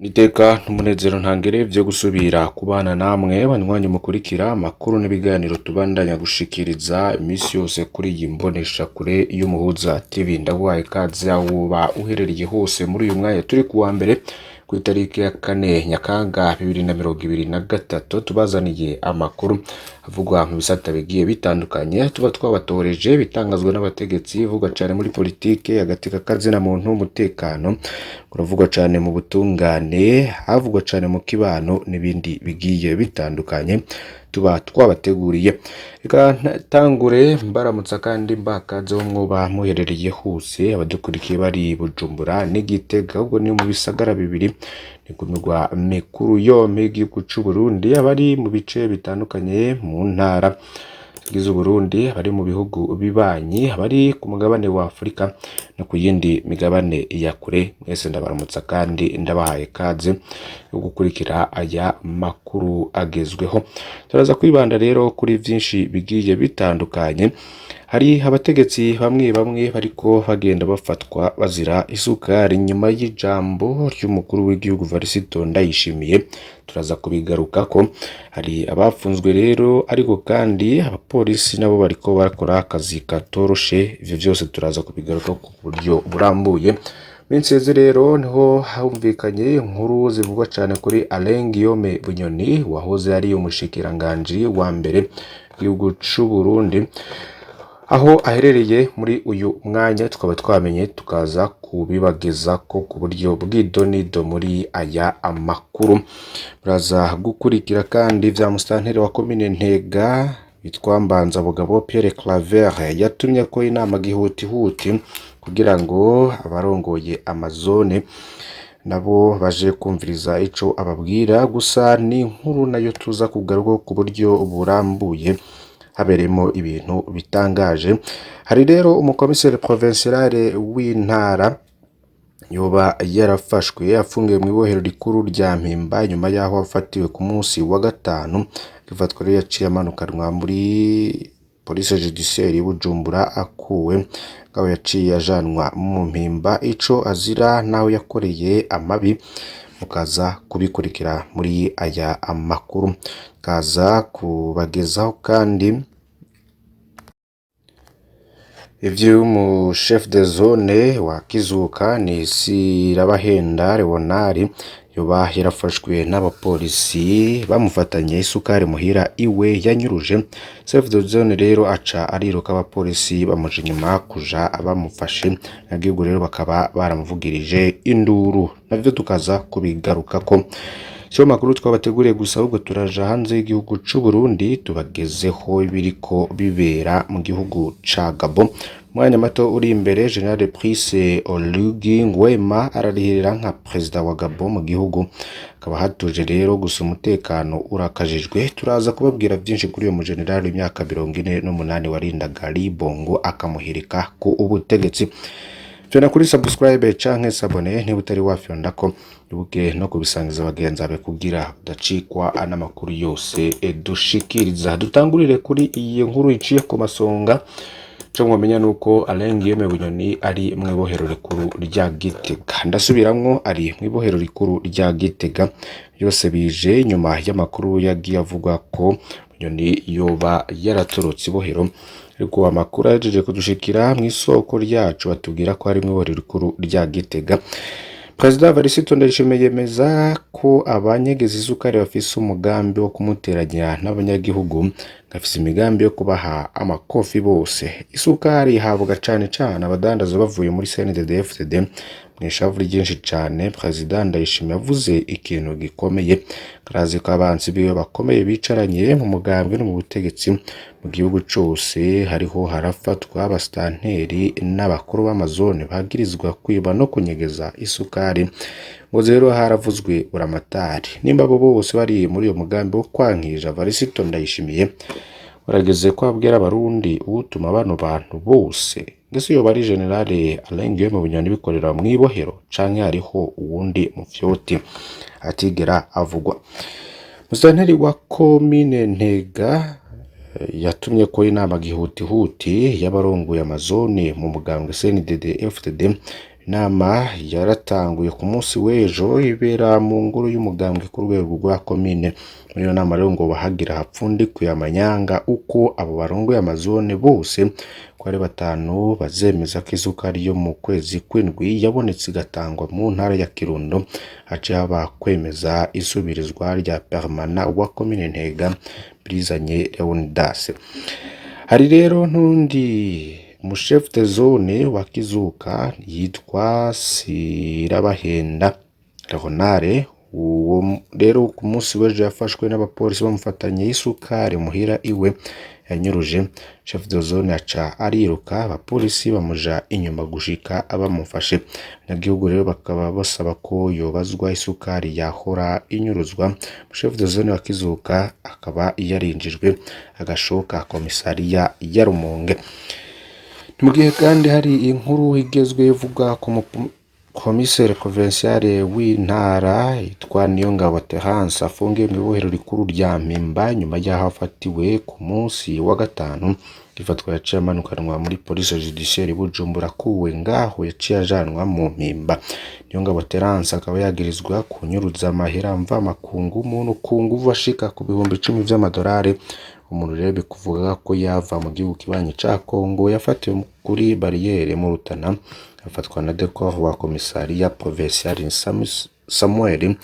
Niteka n'umunezero ntangere vyo gusubira kubana namwe banywanyi mukurikira amakuru n'ibiganiro tubandanya gushikiriza imisi yose kuri iyi mboneshakure y'Umuhuza TV. Ndaguhaye ikaze aho woba uherereye hose muri uyu mwanya turi kuwa mbere ku itariki ya 4 Nyakanga 2023, tubazaniye amakuru avugwa mu bisata bigiye bitandukanye tuba twabatoreje, bitangazwa n'abategetsi, bivugwa cane muri politike, agateka kazina muntu, umutekano, kuravugwa cane mu butungane, havugwa cane mu kibano n'ibindi bigiye bitandukanye tuba twabateguriye. Reka ntangure mbaramutsa kandi mbakaze aho mwoba muherereye hose, abadukurikiye bari Bujumbura n'Igitega, ahubwo ni mu bisagara bibiri, ni ku mirwa mikuru yompi y'igihugu c'u Burundi, abari mu bice bitandukanye mu ntara zigize Uburundi, abari mu bihugu bibanyi, abari ku mugabane wa Afurika no ku yindi migabane ya kure, mwese ndabaramutsa kandi ndabahaye ikaze yo gukurikira aya makuru agezweho. Turaza kwibanda rero kuri vyinshi bigiye bitandukanye. Hari abategetsi bamwe bamwe bariko bagenda bafatwa bazira isukari nyuma y'ijambo ry'umukuru w'igihugu Varisito Ndayishimiye, turaza kubigarukako. Hari abafunzwe rero, ariko kandi abapolisi nabo bariko barakora akazi katoroshe, ivyo vyose turaza kubigarukako ku buryo burambuye. Minsi iheze rero niho humvikanye inkuru zivugwa cane kuri Alain Guillaume Bunyoni wahoze ari umushikiranganji wa mbere w'igihugu c'u Burundi, aho aherereye muri uyu mwanya tukaba twamenye, tukaza kubibagezako ku buryo bw'idonido muri aya amakuru. Muraza gukurikira kandi vya musitanteri wa komine Ntega witwa Mbanzabugabo Pierre Claver yatumye ko inama gihutihuti kugira ngo abarongoye amazone nabo baje kumviriza ico ababwira. Gusa ni inkuru nayo tuza kugaruka ku buryo burambuye, habereyemo ibintu bitangaje. Hari rero umukomiseri provincial w'intara yoba yarafashwe afungiwe mu ibohero rikuru rya Mpimba nyuma yaho afatiwe ku munsi wa gatanu. Ifatwa rero yaciye amanukanwa muri police judiciaire y'Ibujumbura, akuwe ngaho yaciye ajanwa mu Mpimba. Ico azira naho yakoreye amabi mukaza kubikurikira muri aya amakuru, kaza kubagezaho kandi ivy'umu chef de zone wa Kizuka ni Sirabahenda Leonard yoba yarafashwe n'abapolisi bamufatanye isukari muhira iwe yanyuruje. Chef de zone rero aca ariruka, abapolisi bamuja inyuma kuja bamufashe, abanyagihugu rero bakaba baramuvugirije induru, navyo tukaza kubigarukako. Siyo makuru twabateguriye gusa, ahubwo turaja hanze y'igihugu c'u Burundi tubagezeho ibiriko bibera mu gihugu ca Gabon. Mwanya mato uri imbere, General Brice Oligui Nguema ararihirira nka perezida wa Gabon mu gihugu akaba hatuje rero, gusa umutekano urakajijwe. Turaza kubabwira vyinshi kuri uyo mu general w'imyaka 48 warindaga Ali Bongo akamuhirika ku ubutegetsi. Fyonda kuri subscribe canke s'abonner niba utari wafyondako, ibuke no kubisangiza bagenzi bawe kugira udacikwa n'amakuru yose dushikiriza. Dutangurire kuri iyi nkuru iciye ku masonga. Ico mwomenya nuko Alain Guillaume Bunyoni ari mw'ibohero rikuru rya Gitega. Ndasubiramwo, ari mw'ibohero rikuru rya Gitega. Byose bije nyuma y'amakuru yagiye avuga ko Bunyoni yoba yaratorotse ibohero, ariko amakuru ahejeje kudushikira mw'isoko ryacu batubwira ko ari mw'ibohero rikuru rya Gitega. Perezida Varisito Ndayishimiye yemeza ko abanyegeza isukari bafise umugambi wo kumuteranya n'abanyagihugu, gafise imigambi yo kubaha amakofi bose. Isukari ihabwa cane cane abadandaza bavuye muri CNDD-FDD. Mw'ishavu ryinshi cane, Perezida Ndayishimiye yavuze ikintu gikomeye. Arazi ko abansi biwe bakomeye bicaranye mu mugambwe no mu butegetsi. Mu gihugu cose hariho harafatwa abasitanteri n'abakuru b'amazone bagirizwa kwiba no kunyegeza isukari. Ngo rero haravuzwe buramatari. Nimba abo bose bari muri uyo mugambi wo kwankija Varisito Ndayishimiye, barageze ko abwira abarundi uwutuma bano bantu bose. Mbese yoba ari General Alain Guillaume Bunyoni bikorera mw'ibohero, canke hariho uwundi mufyoti atigera avugwa? Musitanteri wa komine Ntega yatumye ko inama gihutihuti y'abarongoye amazone mu mugambwe CNDD FDD. Inama yaratanguye ku munsi w'ejo ibera mu ngoro y'umugambwe ku rwego rwa komine. Muri iyo nama rero ngo bahagira hapfundikwe amanyanga uko abo barongoye amazone bose ko ari batanu bazemeza ko isukari yo mu kwezi kw'indwi yabonetse igatangwa mu ntara ya Kirundo, haciye haba kwemeza isubirizwa rya permana wa komine Ntega Brizanye Leonidas. Hari rero n'undi umushefu de zone wa Kizuka yitwa Sirabahenda Leonare. Uwo rero ku munsi w'ejo yafashwe n'abapolisi bamufatanye isukari muhira iwe yanyuruje. Chef de zone aca ariruka, abapolisi bamuja inyuma gushika bamufashe. Abanyagihugu rero bakaba basaba ko yobazwa isukari yahora inyuruzwa. Chef de zone wa Kizuka akaba yarinjijwe agashoka komisariya ya Rumonge. Mu gihe kandi hari inkuru igezwe ivuga ku komiseri provinciale w'intara yitwa Niyongabo Terence afungiwe mw'ibohero rikuru rya Mpimba nyuma y'aho afatiwe ku munsi wa gatanu. Ifatwa yaciye amanukanwa muri police judiciaire Bujumbura, akuwe ngaho yaciye ajanwa mu Mpimba. Niyongabo Terence akaba yagirizwa kunyuruza amahera mvamakungu umuntu ku nguvu ashika ku 10,000 vy'amadolari. Umuntu rero bikuvuga ko yava mu gihugu kibanyi ca Congo, yafatiwe kuri bariyeri mu Rutana, afatwa na decor wa komisariya provinciale Samuel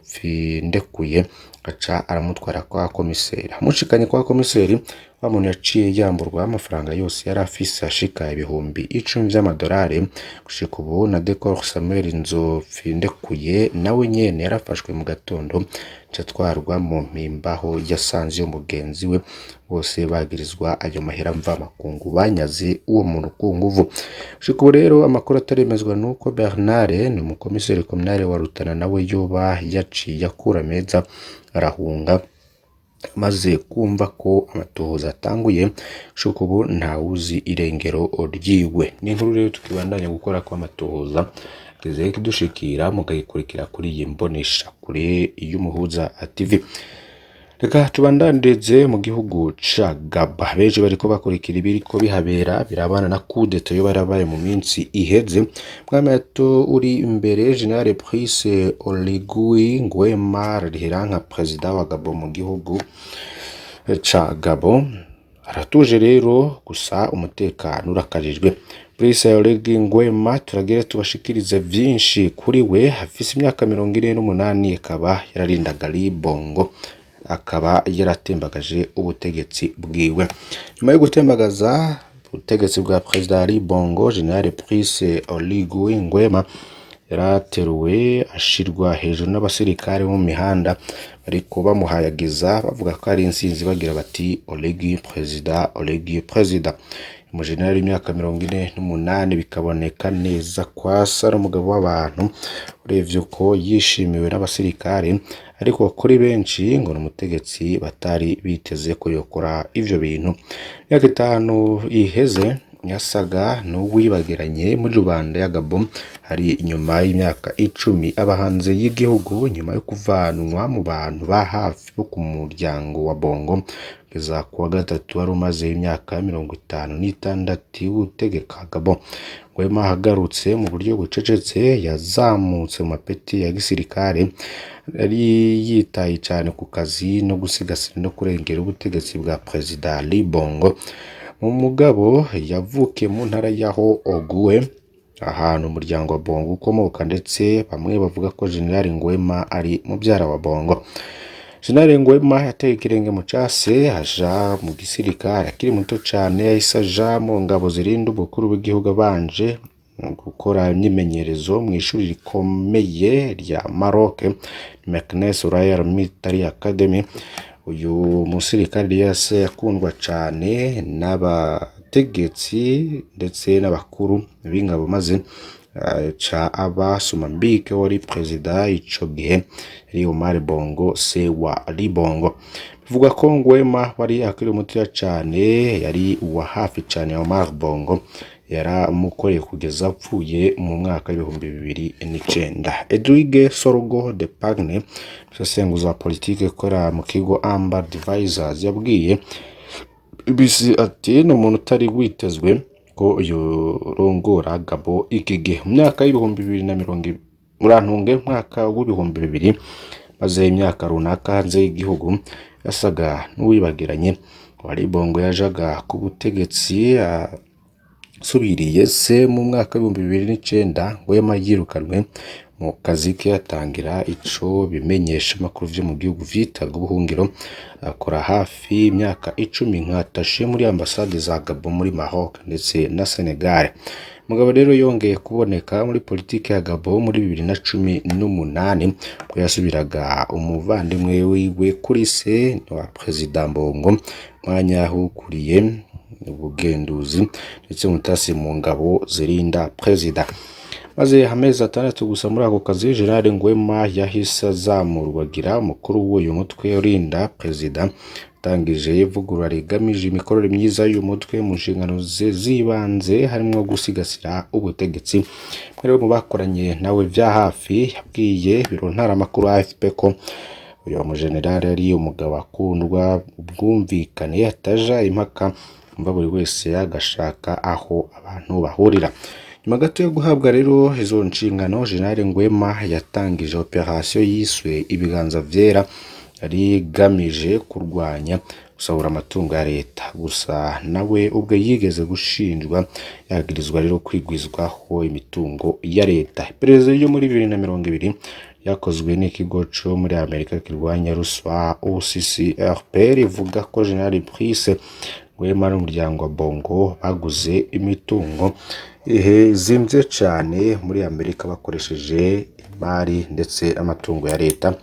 Nzopfindekuye, aca aramutwara kwa komiseri. Amushikanye kwa komiseri, wa muntu yaciye yamburwa amafaranga yose yari afise ashika 10,000 vy'amadolari. Gushika ubu na decor Samuel Nzopfindekuye nawe nyene yarafashwe mu gatondo, aca atwarwa mu Mpimba aho yasanze mugenzi we, bose bagirizwa ayo mahera mvamakungu banyaze uwo muntu ku nguvu. Gushika ubu rero amakuru ataremezwa nuko Bernard ni umukomiseri communale wa Rutana nawe yoba yaciye akura meza arahunga maze kumva ko amatohoza atanguye. Gushika ubu ntawuzi irengero ryiwe. Ni inkuru rero tukibandanya gukora ko amatohoza twizeye kudushikira mukayikurikira kuri iyi mbonesha kure y'Umuhuza TV. Reka tubandanirize mu gihugu ca Gabon. Benshi bariko bakurikira ibiriko bihabera birabana na kudeta yoba yarabaye mu minsi iheze. Mwami Yato uri imbere General Brice Oligui Nguema ararihira nka perezida wa Gabon mu gihugu ca Gabon. Aratuje rero, gusa umutekano urakajijwe. Brice Oligui Nguema turagere tubashikirize vyinshi kuri we. Afise imyaka 48, akaba yararindaga Ali Bongo, akaba yaratembagaje ubutegetsi bwiwe. Nyuma yo gutembagaza ubutegetsi bwa perezida Ali Bongo, General Brice Oligui Nguema yarateruwe ashirwa hejuru n'abasirikare bo mu mihanda bariko bamuhayagiza bavuga ko ari intsinzi, bagira bati Oligui perezida, Oligui perezida. Umujenerali w'imyaka 48 bikaboneka neza ko asa n'umugabo w'abantu uravye uko yishimiwe n'abasirikare, ariko kuri benshi ngo ni umutegetsi batari biteze ko yokora ivyo bintu. Imyaka 5 iheze yasaga n'uwibagiranye muri rubanda ya Gabon. Hari inyuma y'imyaka 10 aba hanze y'igihugu nyuma yo kuvanwa mu bantu ba hafi bo ku muryango wa Bongo. Kugeza kuwa gatatu wari umaze imyaka 56 utegeka Gabon. Nguema ahagarutse mu buryo bucecetse, yazamutse mu mapeti ya gisirikare, yari yitaye cane ku kazi no gusigasira no kurengera ubutegetsi bwa perezida Ali Bongo. Mu mugabo yavukiye mu ntara yaho Ogooué, ahantu umuryango wa Bongo ukomoka, ndetse bamwe bavuga ko General Nguema ari muvyara wa Bongo. General Nguema yateye ikirenge mu case aja mu gisirikare akiri muto cane, yahise aja mu ngabo zirinda umukuru w'igihugu abanje gukora imyimenyerezo mw'ishuri rikomeye rya Maroc, Meknes Royal Military Academy. Uyu musirikare yase yakundwa cane n'abategetsi ndetse n'abakuru b'ingabo, maze ca aba Somambike wari perezida ico gihe yari Omar Bongo, se wa Ali Bongo. Bivugwa ko Nguema wari akiri mutoya cane yari uwa hafi cane ya Omar Bongo, yaramukoreye kugeza apfuye mu mwaka w'2009. Edwige Sorgo de Pagne, umusesenguzi wa politike ukora mu kigo Amber Advisors, yabwiye BBC ati ni umuntu utari witezwe ko yorongora Gabon iki gihe mu myaka y'2020, murantunge, mwaka w'2000, maze imyaka runaka hanze y'igihugu yasaga n'uwibagiranye. Ali Bongo yajaga ku butegetsi asubiriye se mu mwaka w'2009, Nguema yirukanwe mu kazi ke, atangira ico bimenyesha amakuru vyo mu gihugu vyitaga ubuhungiro, akora hafi imyaka 10 nka attaché muri ambasade za Gabon muri Maroc ndetse na Senegal. Mugabo rero yongeye kuboneka muri politike ya Gabon muri 2018, ubwo yasubiraga umuvandimwe wiwe kuri se wa Perezida Bongo, mwanya wukuriye ubugenduzi ndetse umutasi mu ngabo zirinda perezida. Maze amezi 6 gusa muri ako kazi, General Nguema yahise azamurwa agira umukuru w'uyu mutwe urinda perezida. Atangije ivugurura rigamije imikorere myiza y'uyu mutwe. Mu nshingano ze z'ibanze harimo gusigasira ubutegetsi. Rero mu bakoranye nawe vya hafi yabwiye biro ntaramakuru AFP ko uyu mujenerali ari umugabo akundwa, ubwumvikane, ataja impaka, umva buri wese agashaka aho abantu bahurira. Nyuma gato yo guhabwa rero izo nshingano, General Nguema yatangije operation yiswe ibiganza vyera, yari igamije kurwanya gusahura amatungo ya leta. Gusa nawe ubwe yigeze gushinjwa, yagirizwa rero kwigwizwaho imitungo ya leta. Iperereza ryo muri 2020 ryakozwe n'ikigo co muri Amerika kirwanya ruswa OCCRP rivuga ko General Brice Nguema n'umuryango wa Bongo baguze imitungo izimvye cane muri Amerika bakoresheje imari ndetse n'amatungo ya leta.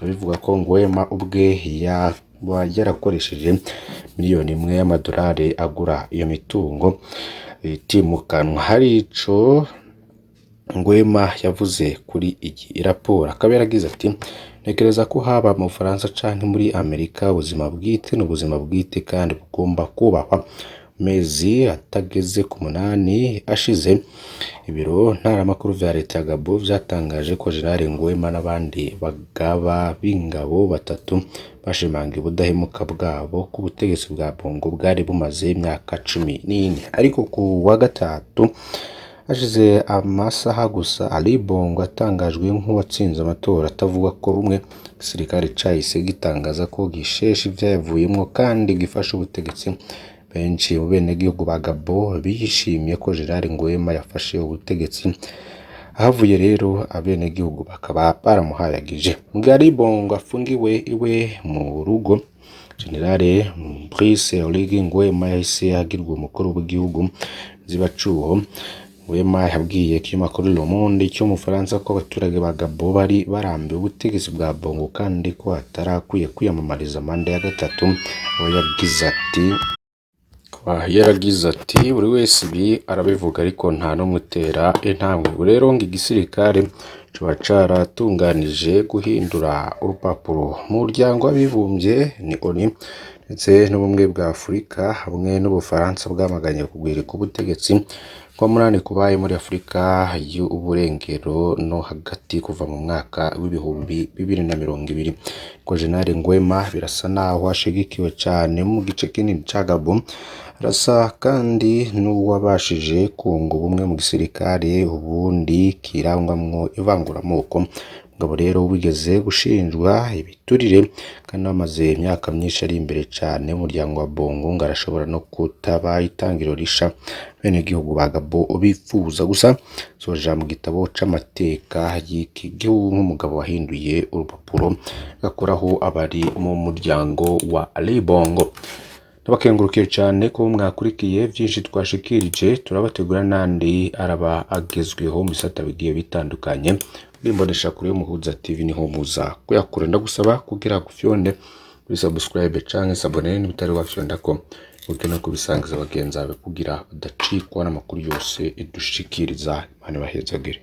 Bivuga ko Nguema ubwe yaba yarakoresheje miliyoni 1 y'amadolari agura iyo mitungo itimukanwa. Hari ico Nguema yavuze kuri iyi raporo, akaba yaragize ati: "Ntekereza ko haba mu Bufaransa canke muri Amerika, ubuzima bwite n'ubuzima bwite kandi bugomba kubahwa." Mezi atageze ku 8 ashize, ibiro ntaramakuru vya leta ya Gabon vyatangaje ko General Nguema n'abandi bagaba b'ingabo batatu bashimangiye ubudahemuka bwabo ku butegetsi bwa Bongo bwari bumaze imyaka 14. Ariko ku wa gatatu, hashize amasaha gusa Ali Bongo atangajwe nk'uwatsinze amatora atavuga ko rumwe, igisirikare cahise gitangaza ko gisheshe ivyayavuyemwo kandi gifashe ubutegetsi. Benshi mu benegihugu ba Gabon bishimiye ko General Nguema yafashe ubutegetsi, ahavuye rero abenegihugu bakaba baramuhayagije. Mu gihe Ali Bongo afungiwe iwe mu rugo, General Brice Oligui Nguema yahise agirwa umukuru w'igihugu zibacuho. Nguema yabwiye ikinyamakuru Le Monde cyo mu Bufaransa ko abaturage ba Gabon bari barambiwe ubutegetsi bwa Bongo kandi ko atarakwiye kwiyamamariza manda ya gatatu, aho yaragize ati: "Buri wese ibi arabivuga ariko nta n'umwe utera intambwe." Ubu rero ngo igisirikare coba caratunganije guhindura urupapuro. Mu muryango w'abibumbye ni ONU ndetse n'ubumwe bwa Afurika hamwe n'Ubufaransa bwamaganye kugwirika ubutegetsi kwa munani kubaye muri Afurika y'uburengero no hagati kuva mu mwaka w'2020. Ko General Nguema birasa naho ashigikiwe cane mu gice kinini ca Gabon, arasa kandi n'uwabashije kunga ubumwe mu gisirikare ubundi kirangwamwo ivanguramoko. Mugabo rero wigeze gushinjwa ibiturire kandi bamaze imyaka myinshi ari imbere cane umuryango wa Bongo, ngo arashobora no kutaba itangiro risha benegihugu ba Gabon bifuza. Gusa zoja mu gitabo c'amateka y'iki gihugu nk'umugabo wahinduye urupapuro gakuraho abari mu muryango wa Ali Bongo. Ndabakengurukiye cyane ko mwakurikiye byinshi twashikirije, turabategura n'andi araba agezweho mu bisata bigiye bitandukanye. Bimbonesha kure y'Umuhuza TV niho muza kuyakura. Ndagusaba kugira gufyonde kuri subscribe canke s'abonner niba utari wafyonda ko, uke no kubisangiza bagenzi bawe kugira udacikwa n'amakuru yose idushikiriza. Imana ibahezagire.